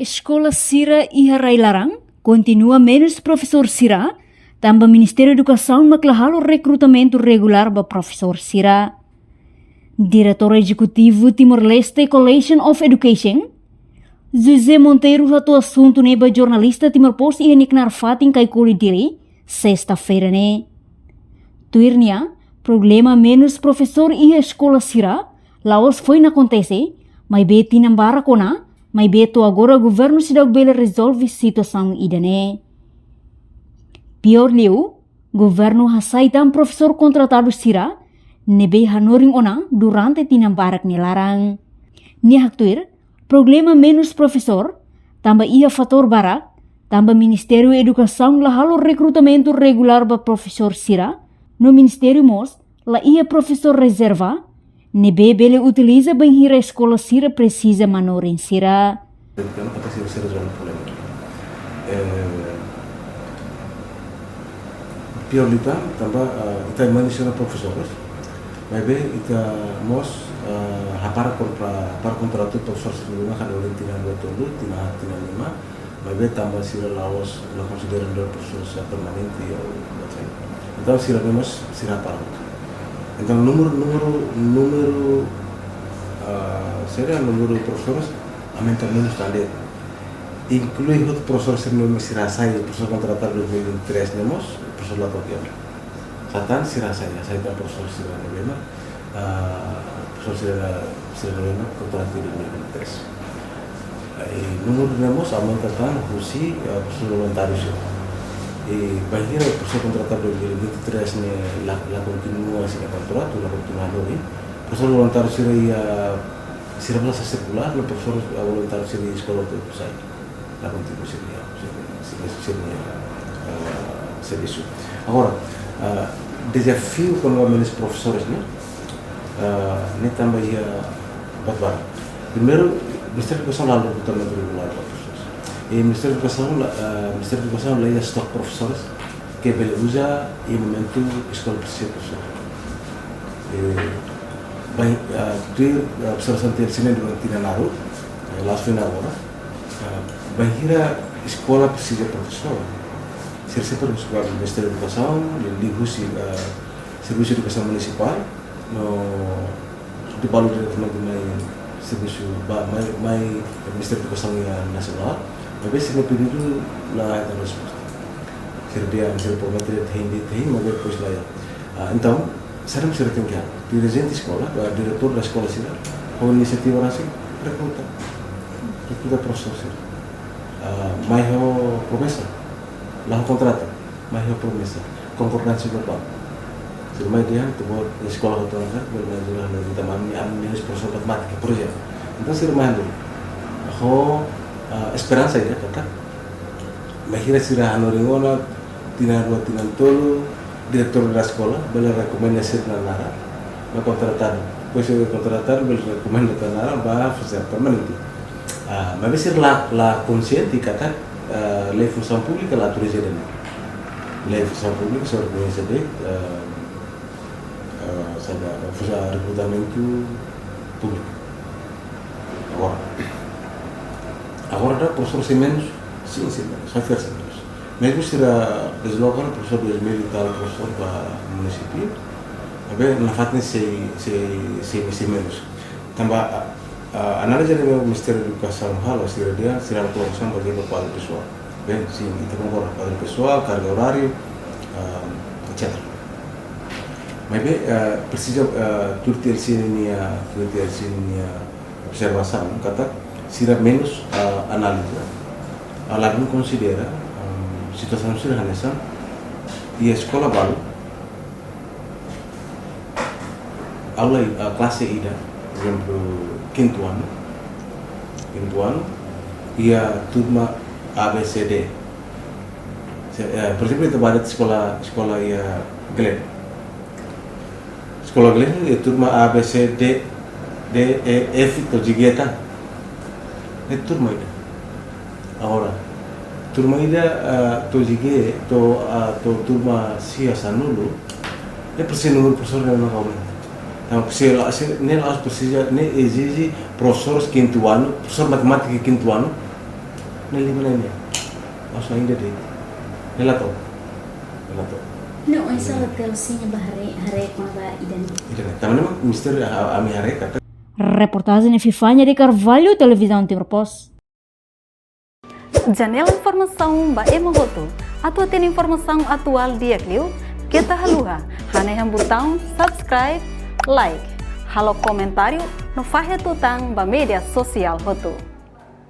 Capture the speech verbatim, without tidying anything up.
Eskola sira iha rai-laran kontinua menus profesór sira, tanba Ministériu Edukasaun mak la halo rekrutamentu regulár ba profesór sira. Diretór Ezekutivu Timor-Leste Coalition of Education, José Monteiro, hato'o asuntu ne'e ba jornalista Timor Post iha nia knaar fatin Caicoli, Dili, sesta-feira ne'e. Tuir nia, problema menus profesór iha eskola sira la'ós foin akontese, maibé tinan barak ona, maibé to'o agora governu seidauk bele rezolve situasaun ida-ne'e. Piór liu, governu hasai tan profesór kontratadu sira ne'ebé hanorin ona durante tinan barak nia laran. Nia haktuir, problema menus profesór tanba iha fatór barak, tanba Ministériu Edukasaun la halo rekrutamentu regulár ba profesór sira, no ministériu mós la iha profesór rezerva ne'ebé bele utiliza bainhira eskola sira presiza manorin sira. Entaun, ita sei, sei rezolve problema. Eh, piór liután, tanba, ah, ita mensiona profesores, maibé ita mós, ah, hapara kontra-, hapara kontratu profesór sira ne'ebé hanorin tinan rua tolu, tinan, tinan lima, maibé tanba sira la'ós, la konsidera nu'udar profesór sira permanente ou, etcétera. Entaun, sira ne'e mós sira hapara. Entaun, númeru, númeru, númeru, ah, sira númeru profesores aumenta menus tan de'it. Inklui hotu profesór sira ne'ebé sira hasai, profesór kontratadu dois mil e vinte e três ne'e mós, profesór la to'o tiha ona. Sá tan sira hasai, hasai tan profesór sira ne'ebé mak, ah, profesór sira, sira ne'ebé mak kontratu dois mil e vinte e três. I númeru ne'e mós aumenta tan husi, ah, profesór voluntáriu sira. I bainhira profesór kontratadu dois mil e vinte e três ne'e la, la kontinua sira-nia kontratu, la kontinua hanorin, profesór voluntáriu sira iha, sira bele sai sirkulár, no profesór, ah, voluntáriu sira iha eskola hotu-hotu sai. La kontinua sira-nia, sira-nia, sira-nia, sira-nia, ah, servisu. Agora, ah, dezafiu kona-ba menus profesores ne'e, ah, ne'e tanba iha buat barak. Primeiru, Ministériu Edukasaun la halo rekrutamentu regulár ba profesores. I Ministériu Edukasaun la, ah, Ministériu Edukasaun la iha stok profesores ke bele uza iha momentu eskola presiza profesór. I, bain-, ah, tuir, ah, observasaun TLC ne'e durante tinan naruk, eh, la'ós foin agora. Ah, bainhira eskola presiza profesór, sira sempre husu ba Ministériu Edukasaun, liuhusi, ah, Servisu Edukasaun Munisipál, no debalu diretamente mai servisu ba, mai, mai Ministériu Edukasaun iha nasionál, maibé sira-nia pedidu la hetan resposta. Sira dehan, sira promete de'it hein, de'it hein, maibé depois la iha. Ah, entaun, saida mak sira tenke halo? Dirijente eskola, ba diretór da eskola sira, ho inisiativa rasik, rekruta. Rekruta profesór sira. Ah, mai ho promesa, la ho kontratu, mai ho promesa, konkordánsia verbál. Sira mai dehan, ita-boot eskola hotu ona, bele mai ajuda hanorin tanba ami, ami menus profesór matemátika, por ezemplu. Entaun, sira mai hanorin. Ho, ah, esperansa ida, katak bainhira sira hanorin ona, tinan rua, tinan tolu, diretór da eskola bele rekomenda sira-nia naran ba kontratadu. Depois sira kontratadu bele rekomenda tan naran ba faze permanente. Ah, maibé sira la, la konsiente katak, ah, lei funsaun públika la autoriza ida-ne'e. Lei funsaun públika só rekoñese de'it, ah, ah, saida, funsaun rekrutamentu públiku. Agora, agora ita-boot profesór sei menus, sin, sei menus, hanesan sei menus. Mezmu sira desloka profesór dois mil e tal profesór ba munisípiu, maibé nafatin sei, sei, sei, sei menus. Tanba, ah, ah, análize ne'ebé Ministériu Edukasaun halo, sira dehan, sira halo kolokasaun bazeia ba kuadru pesoál. Bem, sin, ita konkorda, kuadru pesoál, karga oráriu, ah, etcétera. Maibé, ah, presiza, ah, tuir TLC ninia, tuir TLC ninia observasaun, katak sira menus, ah, análiza, ah, ladún konsidera, ah, situasaun sira hanesan, iha eskola balu, aula i-, ah, klase ida, por ezemplu, kintu anu, kintu anu, iha turma A B C D. Se, eh, por ezemplu, ita bá de'it eskola, eskola iha Glen. Eskola Glen iha turma A B C D, D E F to'o G tan. Ne'e turma ida. Agora, turma ida, ah, to'o G, to'o, ah, to'o turma sia sanulu, ne'e presiza númeru profesór ne'e mak aumenta. Entaun, se la, se, ne'e la'ós presiza, ne'e ezije profesór kintu anu, profesór matemátika kintu anu, Ne'e lima ne'e. Osan ida de'it. Ne'e la to'o. Ne'e la to'o. No, oinsá hotel sira-ne'e ba haree, haree kona-ba ida-ne'e. Ida-ne'e. Tanba ne'e mak misteri, a, ami haree katak. Reportajen Epifania de Carvalho, Televizaun Timor Post. Janela informasaun ba ema hotu. Atu hatene informasaun atuál di'ak liu, keta haluha hanehan butaun subscribe, like, halo komentáriu no fahe tutan ba média sosiál hotu.